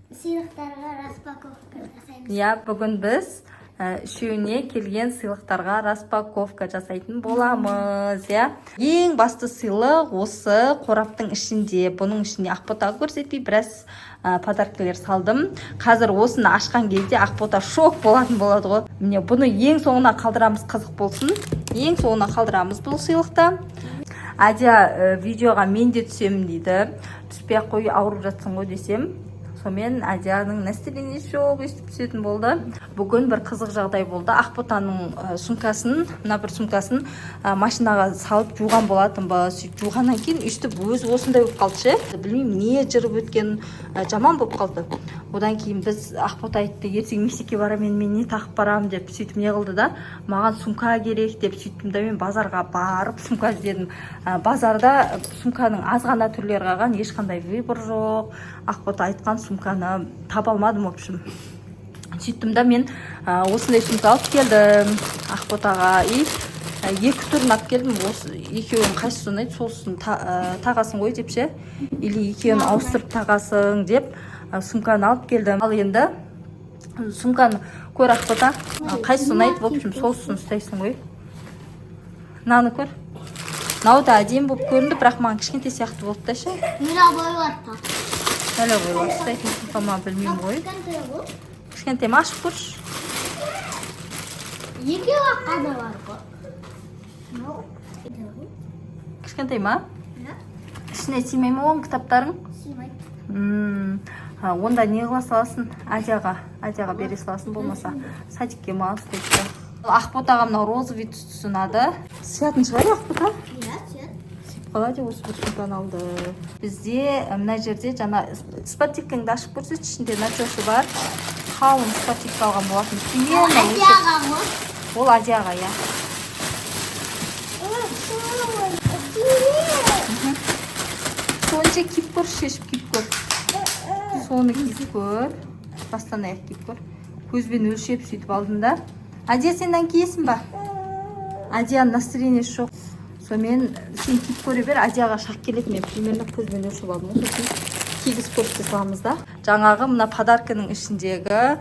Сыйлықтарға распаковка жасаймыз. Иә, бүгін біз үшеуіне келген сыйлықтарға распаковка жасайтын боламыз, иә. Ең басты сыйлық осы қораптың ішінде. Бұның ішінде Ақботаға көрсетпей біраз подаркілер салдым. Қазір осыны ашқан кезде Ақбота шок болатын болады ғой. Міне, бұны ең соңына қалдырамыз, қызық болсын. Ең соңына қалдырамыз бұл сыйлықты. Әдия видеоға мен де түсемін дейді. Түспей ақ қой, ауырып жатсың ғой десем, сонымен Әдияның настроениесі жоқ, өйстіп түсетін болды. Бүгін бір қызық жағдай болды. Ақботаның сумкасын, мына бір сумкасын машинаға салып жуған болатынбыз. Сөйтіп жуғаннан кейін өйстіп өзі осындай болып қалды ше. Білмеймін, не жырып өткен, жаман болып қалды. Одан кейін біз, Ақбота айтты: «Ертең мектепке барамын, енді мен не тағып барамын?» – деп. Сөйтіп не қылды да, «Маған сумка керек» деп. Сөйттім да, мен базарға барып сумка іздедім. Базарда сумканың аз ғана түрлері қалған, ешқандай выбор жоқ. Ақбота айтқан сумканы таба алмадым, в общем. Сөйттім да, мен осындай сумка алып келдім Ақботаға и екі түрін алып келдім. Осы екеуінің қайсысы ұнайды, сосын тағасың ғой деп ше, или екеуін ауыстырып тағасың деп сумканы алып келдім. Ал енді сумканы көр, Ақбота, қайсысы ұнайды, в общем, сосын ұстайсың ғой. Мынаны көр, мынау да әдемі болып көрінді, бірақ маған кішкентай сияқты болды да ше. Мына бойлатты. Бәле бойлап ұстайтын сумка ма, білмеймін ғой. Кішкентай ғой. Кішкентай ма? Ашып көрші. Екеуі ақ қана бар ғой. Мынау кішкентай ғой. Кішкентай ма? Иә. Ішіне сыймай ма оның кітаптарың? Сыймайды. А, онда не қыла саласың, Әдияға бере саласың, болмаса садикке ма ұстайды. Ақботаға мынау розовый түстісі ұнады. Сиятын шығар, Ақбота? Иә, сияды. Сиіп қалады. Осы бір сумканы алды. Бізде мына жерде жаңа спортивкаңды ашып көрсетші. Ішінде начосы бар, қалың спортивка алған болатын. Примерно өлшеп- Әдияға ғой. Ол Әдияға, иә. Соны ше, киіп көр, шешіп киіп көр. Соны киіп көр, бастан аяқ киіп көр. Көзбен өлшеп, сөйтіп алдым да. Әдия, сен мынаны киесің ба? Әдияның настроениесі жоқ. Сонымен сен киіп көре бер, Әдияға шақ келеді. Мен примерно көзбен өлшеп алдым ғой. Сосын кигізіп көрсете саламыз да. Жаңағы мына подарканың ішіндегі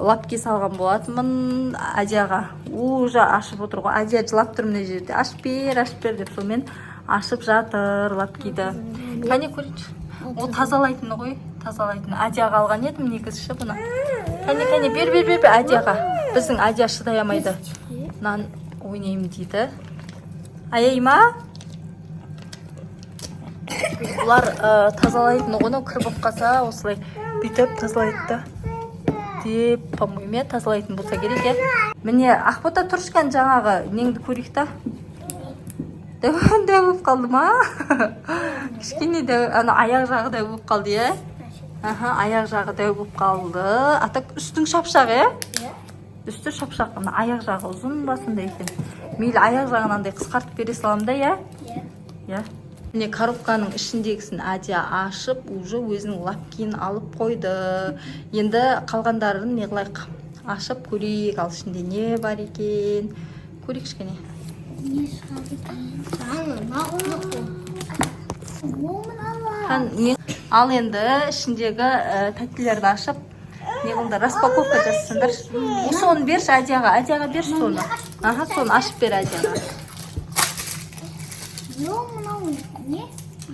лапки салған болатынмын Әдияға. Уже ашып отыр ғой. Әдия жылап тұр мына жерде: «Ашып бер, ашып бер», – деп. Сонымен ашып жатыр лапкиді. Кәне, көрейінші. Ол тазалайтыны ғой, тазалайтын. Әдияға алған едім негізі ше бұны. Кәне, кәне, бер, бер, бер, бер Әдияға. Біздің Әдия шыдай алмайды, мынаны ойнаймын дейді. Аяй ма бұлар? Тазалайтын ғой мынау. Кір болып қалса, осылай бүйтіп тазалайды да деп, по моему, иә, тазалайтын болса керек, иә. Міне, Ақбота, тұршы, кәне, жаңағы неңді көрейік та. Дәу, дәу болып қалды ма? Кішкене дәу, ана аяқ жағы дәу болып қалды, иә. Аха, аяқ жағы дәу болып қалды. А так үстің шапшақ, иә. Иә. Үсті шапшақ, мына аяқ жағы ұзын ба, сондай екен. Мейлі, аяқ жағын андай қысқартып бере саламын да, иә. Иә. Иә, міне, коробканың ішіндегісін Әдия ашып, уже өзінің лапкиін алып қойды. Енді қалғандарын не қылайық? Ашып көрейік. Ал ішінде не бар екен, көрейік кішкене. Не шығады екен? Ана, мынау қызық қой. О, мыналар. Ал енді ішіндегі тәттілерді ашып, не қылыңдар, распаковка жасасаңдаршы. Соны берші Әдияға, Әдияға берші соны. Аха, соны ашып бер Әдияға. Йо, мынау не?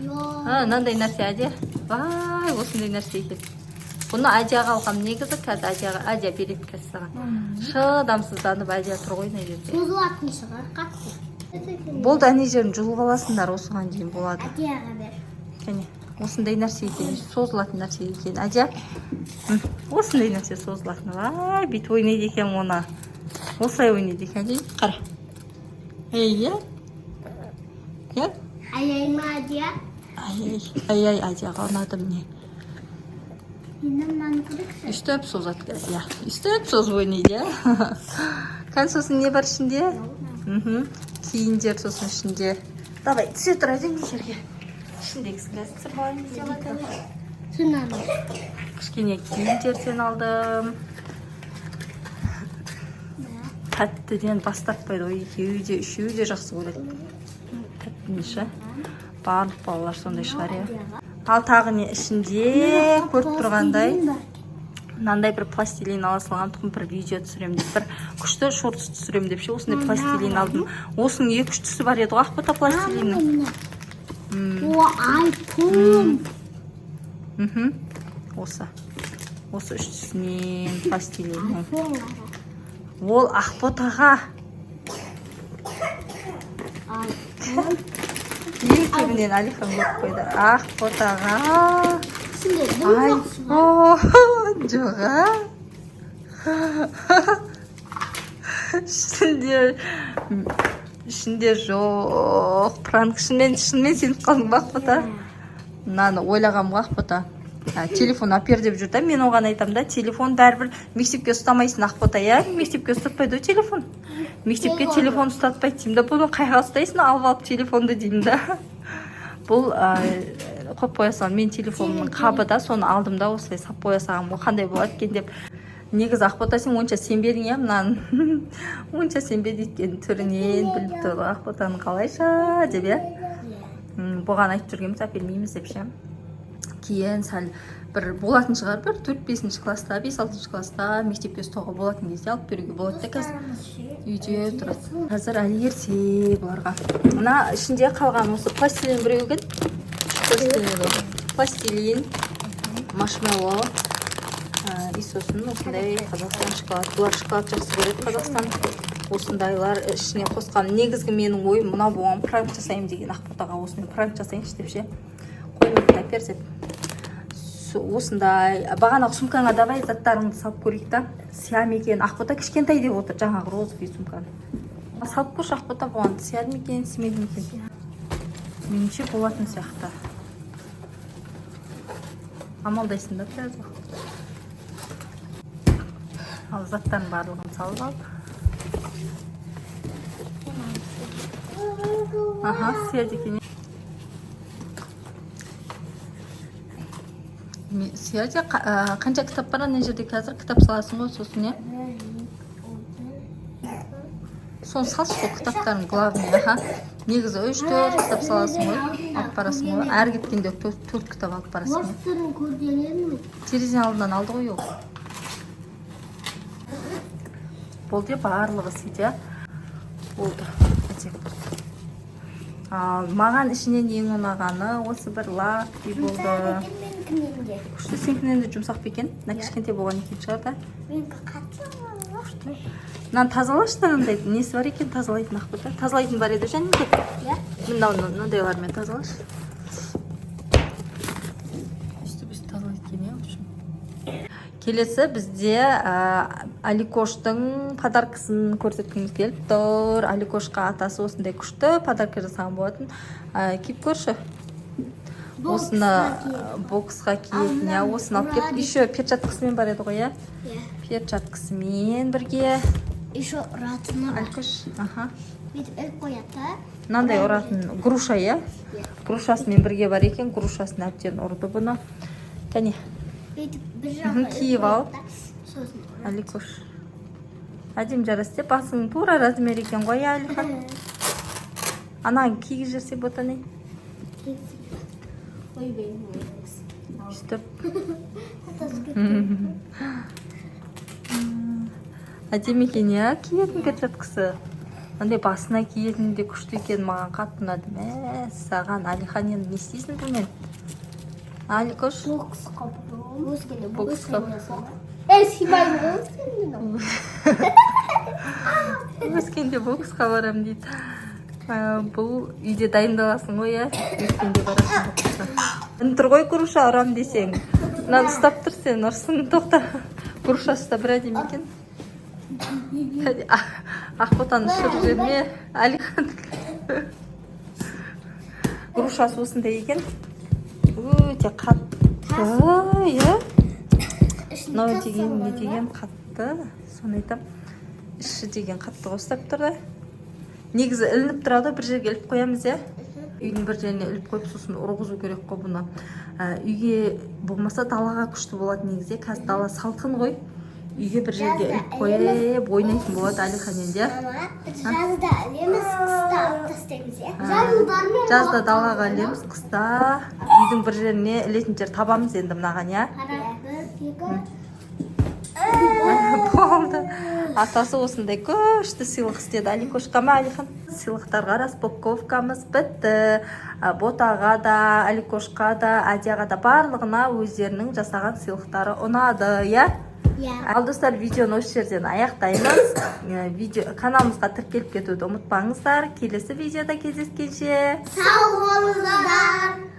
Йо. А, мынандай нәрсе, Әдия. Вай, осындай нәрсе екен. Бұны Әдияға алғам негізі. Қазір Әдияға, Әдия береді қазір саған. Шыдамсызданып Әдия тұр ғой мына жерде. Созылатын шығар қатты. Болды, ана жерін жұлып аласыңдар, осыған дейін болады. Әдияға бер. Кәне, осындай нәрсе екен, созылатын нәрсе екен. Әдия, осындай нәрсе созылатын. Вай, бүйтіп ойнайды екен оны, осылай ойнайды екен. Әдия, қара. Ей, иә, иә. Аяй ма, Әдия? Ай, ай, ай, Әдияға ұнады, міне. Енді мынаны көрейікші. Өйстіп созады қазір, иә, өйстіп созып ойнайды, иә. Кәне, сосын не бар ішінде? Киімдер сосын ішінде. Давай, түсе тұр, Әдия, мына жерге. Ішіндегісін қазір түсіріп алайын видеоға, кәне. Мынаны. Кішкене киімдерден алдым. Тәттіден бас тартпайды ғой екеуі де, үшеуі де жақсы көреді тәттіні ше. Барлық балалар сондай шығар, иә. Ал тағы не ішінде? Көріп тұрғандай, мынандай бір пластилин ала салған тұғын, бір видео түсіремін деп, бір күшті шортс түсіремін деп ше, осындай пластилин алдым. Осының екі үш түсі бар еді ғой, Ақбота, пластилиннің. О, айфон. Осы үш түсінен пластилиннің. Айфон қара. Ол Ақботаға. Айфон. Ең көбінен Әлихан көріп қойды. Ақботаға. Ішінде дым жоқ шығар. Айфон жоқ, а? Ішінде жоқ. Пранк, шынымен, шынымен сеніп қалдың ба, Ақбота? Мынаны ойлағанмын ғой, Ақбота. Телефон әпер деп жүр да, мен оған айтамын да, телефон бәрібір мектепке ұстамайсың, Ақбота, иә? Мектепке ұстатпайды ғой телефон. Мектепке телефон ұстатпайды деймін да, бұны қайға ұстайсың, алып алып телефонды деймін да. Бұл қойып қоя саламын. Мен телефонымның қабы да, соны алдым да, осылай салып қоя салғанмын ғой, қандай болады екен деп. Негізі, Ақбота, сен онша сенбедің, иә, мынаның? Онша сенбеді, өйткені түрінен біліп тұр ғой Ақботаның, қалайша деп, иә? Бұған айтып жүргенбіз, әпермейміз деп ше. Кейін сәл бір болатын шығар, бір төрт бесінші класста, бес алтыншы класста мектепке ұстауға болатын кезде алып беруге болады да. Қазір үйде тұрады, қазір әлі ерте бұларға. Мына ішінде қалған осы пластилин біреу екен, пластилин ғой, пластилин, маршмеллоу и сосын осындай Қазақстан шоколад. Бұлар шоколад жақсы көреді, Қазақстан. Осындайлар ішіне қосқан. Негізгі менің ойым мынау болған, пранк жасаймын деген, Ақботаға осындай пранк жасайыншы деп ше, қоймайды әпер деп. Осындай бағанағы сумкаңа давай заттарыңды салып көрейік та, сыя ма екен? Ақбота кішкентай деп отыр жаңағы розовый сумканы. Салып көрші, Ақбота, бұған сияды ма екен, симеді ме екен? Меніңше, болатын сияқты. Амалдайсың да біраз уақыт. Ал, заттардың барлығын салып ал. Аха, сияды екен. Сияды. Қанша кітап бар ана жерде қазір? Кітап саласың ғой сосын, иә? Соны салшы, сол кітаптардың главный. Аха, негізі үш төрт кітап саласың ғой, алып барасың ғой. Әр кеткенде төрт төрт кітап алып барасың ғой. Орыс тілін көрген. Терезенің алдынан алды ғой ол. Болды, барлығы сиді, болды, әдемі болды. Ал маған ішінен ең ұнағаны осы бір лапки болды. Менікінен де. Күшті, сенікінен де жұмсақ па екен? Мына кішкентай болған екен шығар да. Менікі қатты. Мынаны тазалашы да, мынандай несі бар екен тазалайтын, Ақбота? Тазалайтын бар еді және де. Иә. Мынау мынандайлармен тазалашы. Өйстіп өйстіп тазалайды екен, иә, в общем. Келесі бізде Аликоштың подаркасын көрсеткіміз келіп тұр. Аликошқа атасы осындай күшті подарка жасаған болатын. Киіп көрші. Осыны боксқа киетін, иә, осыны алып келіп, еще перчаткасымен бар еді ғой, иә? Иә. Перчаткасымен бірге. Еще ұратыны бар. Аликош, аха. Бүйтіп іліп қояды да. Мынандай ұратын груша, иә? Иә. Грушасымен бірге бар екен, грушасын әбден ұрды бұны. Кәне. Бүйтіп бір жаққа іліп Киіп ал. қояды да, сосын ұрады. Аликош. Әдемі жарасты, басың тура размер екен ғой, иә, Алихан? Ананы кигізіп жіберсе, ботаны. Ойбай. Өйстіп. Атасы кетті. Әдемі екен, иә, киетін перчаткасы. Андай басына киетін де күшті екен, маған қатты ұнады. Мәссаған, Алихан, енді не істейсің бұнымен? Аликош? Боксқа барамын. Өскенде Боксқа. Ей, сыймаймын ғой өскенде. Өскенде боксқа барамын дейді. Бұл үйде дайындаласың ғой, иә? Өскенде барасың боксқа. Ін тұр ғой груша, ұрам десең. Мынаны ұстап тұр сен, ұрсын, тоқта. Грушасы да бір әдемі екен. Кәде, Ақботаны ұшырып жіберме, Әлихан. Грушасы осындай екен. Өте қатты, иә? Мынау деген не деген қатты, соны айтам. Іші деген қатты ғой, ұстап тұр да. Негізі ілініп тұрады, бір жерге іліп қоямыз, иә? Үйдің бір жеріне іліп қойып, сосын ұрғызу керек қой бұны. Үйге болмаса далаға күшті болады негізі. Қазір дала салқын ғой. Үйге бір жерге іліп қойып ойнайтын болады Әлихан енді, иә? Мама, біз жазда ілеміз, қыста алып тастаймыз, иә? Жазда Жазда далаға ілеміз, қыста үйдің Үйдің бір жеріне ілетін жер табамыз енді мынаған, иә. Қара, бір, екі. Болды. Атасы осындай күшті сыйлық істеді Аликошқа ма, Алихан? Сыйлықтарға распаковкамыз бітті. Ботаға да, Аликошқа да, Әдияға да, барлығына өздерінің жасаған сыйлықтары ұнады, иә. Иә. Ал, достар, видеоны осы жерден аяқтаймыз. Видео каналымызға тіркеліп кетуді ұмытпаңыздар. Келесі видеода кездескенше Сау болыңыздар.